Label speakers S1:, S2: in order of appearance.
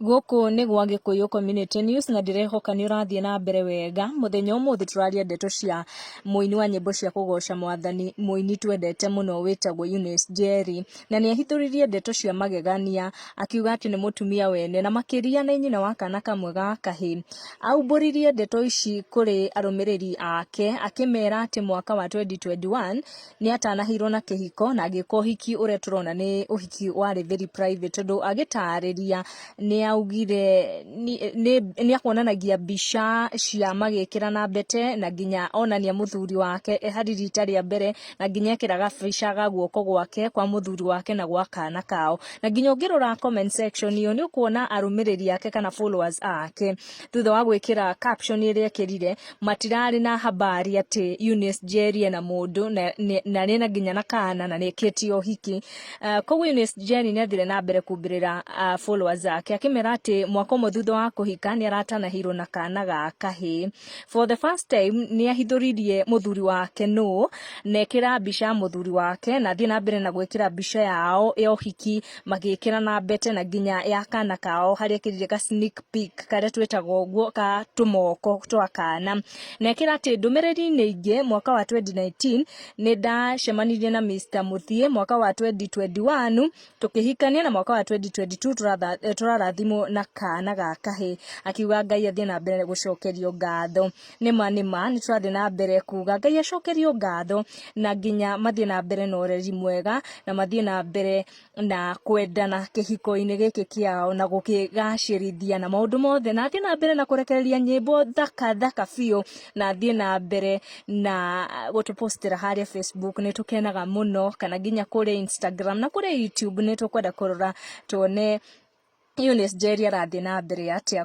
S1: Gũkũ nĩ gwa Gĩkũyũ Community News na ndĩrehoka nĩ ũrathiĩ na mbere wega. Mũthenya ũmũthĩ tũraria ndeto cia mũini wa nyĩmbo cia kũgoca mwathani, mũini twendete mũno wĩtagwo Eunice Njeri. Na nĩ ahithũririe ndeto cia magegania akiuga atĩ nĩ mũtumia wene na makĩria nĩ nyina wa kana kamwe ga kahĩĩ. Aumbũririe ndeto ici kũrĩ arũmĩrĩri ake akĩmera atĩ mwaka wa 2021 nĩ atanahĩirwo na kĩhiko na agĩka ũhiki ũrĩa tũrona nĩ ũhiki warĩ very private, tondũ agĩtarĩria nĩ augire nĩ akuonanagia mbica cia magĩkĩrana mbete, na nginya onania mũthuri wake harĩ rita rĩa mbere, na nginya ekĩra gabica ga guoko gwake kwa mũthuri wake na gwa kana kao. Na nginya ũngĩrora comment section ĩyo, nĩ ũkuona arũmĩrĩri ake kana followers ake, thutha wa gwĩkĩra caption ĩrĩa ekĩrire, matirarĩ na habari atĩ Eunice Njeri ena mũndũ na nĩ na nginya na kana na nĩ ekĩtie ũhiki. Koguo Eunice Njeri nĩ athire na mbere kumbĩrĩra followers ake akĩmera atĩ mwaka ũmwe thutha wa kũhika nĩ aratanahĩirwo na kana ga kahĩĩ. For the first time nĩ ahithũririe mũthuri wake nũ, na ekĩra mbica ya mũthuri wake, na athiĩ na mbere na gwĩkĩra mbica yao ya ũhiki magĩkĩrana mbete, na nginya ya kana kao harĩa ekĩrire ga sneak peek karĩa twĩtaga ũguo ka tũmoko twa kana. Na ekĩra atĩ ndũmĩrĩri-inĩ ingĩ, mwaka wa 2019 nĩ ndacemanirie na Mr Mũthiĩ, mwaka wa 2021 tũkĩhikania, na mwaka wa 2022 tũrarathimwo na kana ga kahĩĩ. Akiuga Ngai athiĩ na mbere gũcokerio ngatho. Nĩma nĩma nĩ tũrathiĩ na mbere kuga Ngai acokerio ngatho, na nginya mathiĩ na mbere na ũreri mwega, na mathiĩ na mbere na kwendana kĩhiko-inĩ gĩkĩ kĩao na gũkĩgacĩrithia na maũndũ mothe, na athiĩ na mbere na kũrekereria nyĩmbo thaka thaka biũ, na athiĩ na mbere na gũtũpostĩra harĩa Facebook, nĩ tũkenaga mũno, kana nginya kũrĩa Instagram na kũrĩa YouTube. Nĩ tũkwenda kũrora tuone Eunice Njeri arathiĩ na mbere atĩa.